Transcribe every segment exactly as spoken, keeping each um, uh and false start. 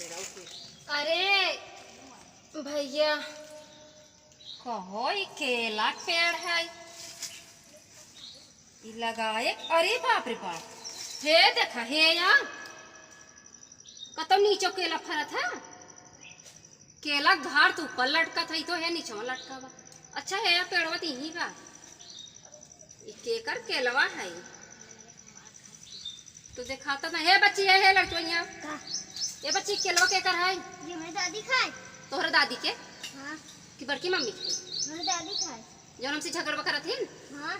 अरे भैया, कहो, ई केला के पेड़ है, ई लगाए, अरे बाप रे बाप, हे देखा, हे या, कतौ नीचे केला फरत है, केला के घाट तो ऊपर लटकत है, ई तो हे नीचे लटका बा। अच्छा, हे या पेड़वा तो यहीं बा। ई केकर केलवा है? तो देखाता ना। हे बच्ची, हे, हे लड़किया। का? ए बच्ची, केलवा केकर है? ये हमारी दादी खाए। तोहरे दादी के? हाँ। कि बड़की मम्मी के? हमारी दादी खाए। जौन हमसे झगड़वा करत हिन? हाँ।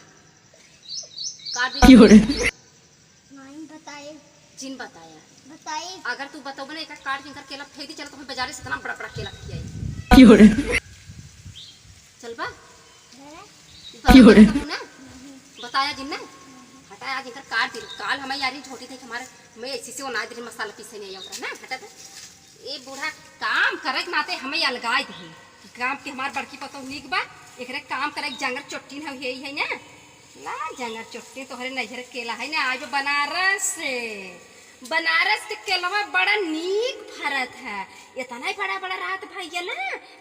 काट दी। क्यों रे? नहीं बताए। जिन बताया। बताए। अगर तू बतौबे ना, एकर काट के इनकर केला फेंक दी, चलो तुम्हें बाजारे से इतना बड़ा बड़ा केला खियाई। क्यों रे? चलबा? हैं? क्यों रे? बताया जिन ना? हटा, आज इनकर काट दी। काल हमें यारी छोटी थी, हमारे, मैं ऐसी से वो ना दे मसाला पीसे नहीं आवत रहा ना, हटा दे। ए बूढ़ा, काम करे के नाते हमें अलगाई दी। काम के हमार बड़की पतोह नीक बा, एकरे काम करे के जंगर चोट्टी न है, है ना? ला जंगर चोट्टी, तोहरे नैहर केला है ना, आज बनारस से। बनारस के केलवा बड़ा नीक फरत है। इतना ही बड़ा बड़ा रहत भैया ना,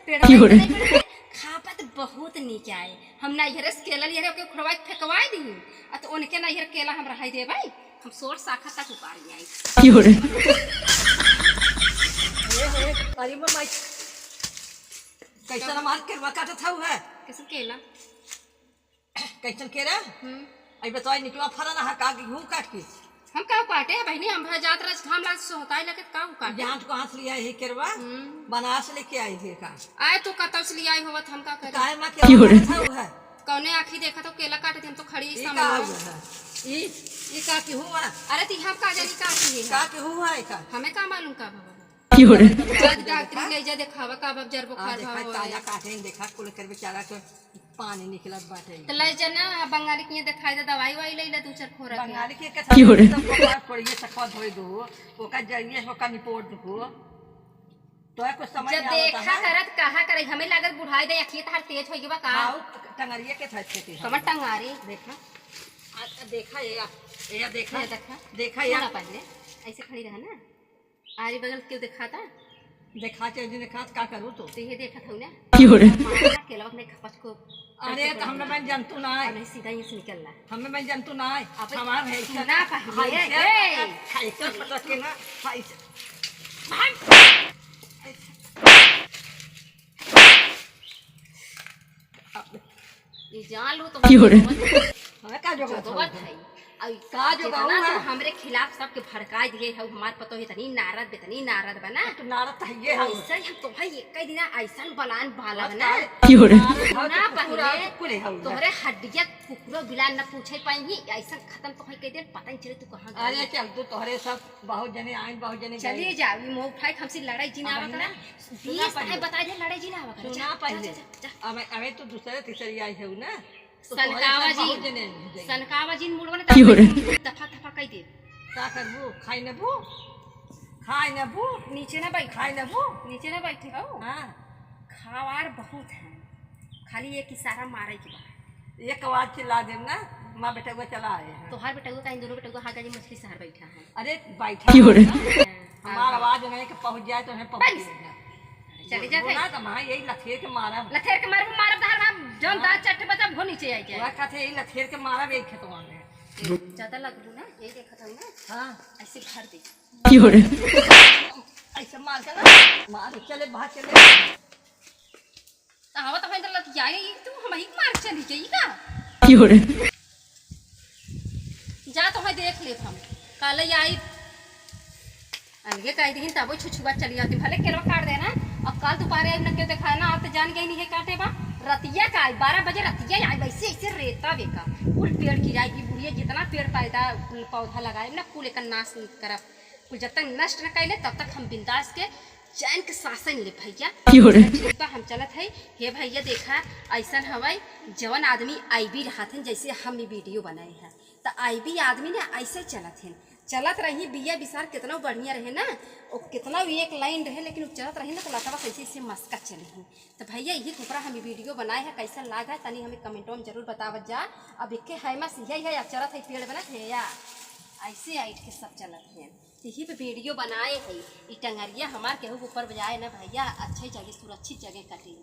पेड़वा क्यों रे? इतना ही बड़ा, खापत बहुत नीक आए। हम नैहरे से केला लिहे रहे, ओके उखड़वा के फेंकवाई दी। आ तो उनके नैहर केला हम रहाई देबै, हम सोर शाखा तक उपार जाई। क्यों रे? अरे माई, कैसन हमार केलवा काटत हऊ है? कैसन केला? कैसन केला? हम्म। अई बताई, निकलवा फरा रहा का कि हूँ काट के? हम का काटे है बहिनी, हम भर जात रहे, घाम लाग सोहताई लगे, का हूँ काटे? जान तो कहाँ से लिया है केलवा? हम्म। बनारस लेके आई है का? आए तो कतौ से लिया आई होवत, हम का करे? काहे माँ क्यों रे? केलवा काटत हऊ है? कौने आँखी देखा तो केला काटत, हम तो खड़ी ई सामने का में। हुआ है? ई, ई का कि हुआ? अरे ती हम का जानी का की है? का कि हुआ है का? हमें का मालूम का भवा? क्यों रे? जा डॉक्टरी ले जा, देखावा का बाप जर आ, बुखार देखा, भाव ताजा है। काटे हैं, देखा, कुल कर बेचारा के पानी निकलत बाटे। तो ले जा ना, बंगाली के यहाँ दिखाई दे, दवाई वाई ले ले, दू चार खोरा के। बंगाली के कथा क्यों रे? सब को बात पड़ी है, सखा धोई दो, ओका जाइए, ओका निपोट दो। तो है कुछ समझ जब नहीं आवता देखा है। करत, कहा करे, हमें लागत बुढ़ाई दे, अखिए तहार तेज होई बा का? आओ, टंगरिया के था, खेती है। कमर टंगारी। देखा। आ, देखा ये, ये देखा। ये देखा। देखा ये। सुना पहले, ऐसे खड़ी रहा ना। आरी बगल क्यों दिखाता? देखा चाहे जो दिखात, का करू तो? तो ये देखत हूँ ना। क्यों रे? मारा केलवा में खपच को अरे, तो हम ना बन जानतू ना है। और नहीं, सीधा यहीं से निकलना। हम ना बन जानतू ना है। अब हमार है इच्छा। सुना पहले, खाई से, ए! खाई से पटक के ना, खाई से। भाग! अब ये जान लो तो क्यों रे? हमें का जोगावत जोगावत हऊ? है। अब का जोगावत जितना है? तू हमरे खिलाफ सबके भड़काई दिए हऊ, हमार पतोह इतनी नारद, इतनी नारद बना। तो नारद तो है ये हऊ। ऐसे ही हम तोहे एक ही दिना ऐसन बलान बालब ना। क्यों रे? ना पहले कुकुर है हऊ ना। तोहरे हड्डिया कुकुरो बिलान न पूछे पाई, ऐसन खत्म तोहे कह दे, पता नहीं चले तू कहाँ गई। अरे चल, तू तोहरे सब बहुत जने आइन, बहुत जने चलिए गए। जाओ, ये मुंह उठाए हमसे लड़ाई जिन अब आवा ना, करा। सुना बीस पहले। बता दे लड़ाई जिन आवा करा। सुना जा, पहले। जा, जा, जा। अब, अब तू दूसरे तीसरे आई हऊ ना। तो तोहरे सनकावा सब बहुत जी, जने हो जाई। सनकावा जी मुड़वा ने क्यों रे? दफा दफा कह दे। का करबू? खाई नेबू? खाई नेबू? नीचे ना बैठ। खाई नेबू? नीचे ना बैठे हो। हाँ। खावार बहुत है, खाली एक इशारा मारे के बाद। एक आवाज चिल्ला देब ना, माँ बेटउआ चला आए हैं। तोहार बेटउआ का इन दोनों बेटउआ हाथ जाके मछली शहर बैठा है। अरे बैठा क्यों रे? है ना? हाँ, हमार हाँ। आवाज उन्हें के पहुँच जाए तो उन्हें पहुँच बस। जाए ना। चली जात बोला है। तो माँ यही लथेर के मारब। लथेर के मारबू, मारब, धार मार, जौन हाँ। दाँत चट्टे बचा, वो नीचे आई जाए। वह कहते यही लथेर के मारब, यही खेतवा में। ज्यादा लगबू ना, यही देखत हूँ ना। हाँ। ऐसे भर दे। क्यों रे? ऐसे मार के ना, मार, चले, बाहर चले। तो हवा तो भयंकर लतिया गई, तू हम ही मार चली गई का? क्यों रे? जा तो है देख ले हम, काले आई। अलगे कह दीहिन तबो छुछुआ चली आती, भले केलवा काट देना। अब काल दोपहरे आई न के देखा ना, आप तो जान गई नहीं है काटे बा। रतिया का आई, बारह बजे रतिया आई, वैसे ऐसे रेता बेका। कुल पेड़ गिराई की बुढ़िया, जितना पेड़ पैदा पौधा लगाए ना, कुल एक नाश करब। कुल जब तक नष्ट न कैले, तब तक हम बिंदास के चैन के सांसें ले भैया। क्यों रे? ठीक बा, हम चलत है। हे भैया, देखा, ऐसन हवै, जवन आदमी आईबी रहत हैं, जैसे हम ई वीडियो बनाए हैं, त आईबी आदमी ने ऐसे चलत हैं, चलत रही, बिया बिसार कितना बढ़िया रहे ना, ओ कितना एक लाइन रहे, लेकिन उ चलत रही ना, तो लतवा कैसे ऐसे मस्का चले हैं। तो भैया, यही कुकरा हम ई वीडियो बनाए हैं, कैसन लाग है, तनी हमें कमेंटों में जरूर बतावत जा। अब इके है मस, यही है, या चलत है पेड़ बनत है, या ऐसे आइट के सब चलत हैं। यही पे वीडियो बनाए है। ई टंगरिया हमार केहू के ऊपर बजाए ना भैया, अच्छे जगह, सुरक्षित जगह कटे।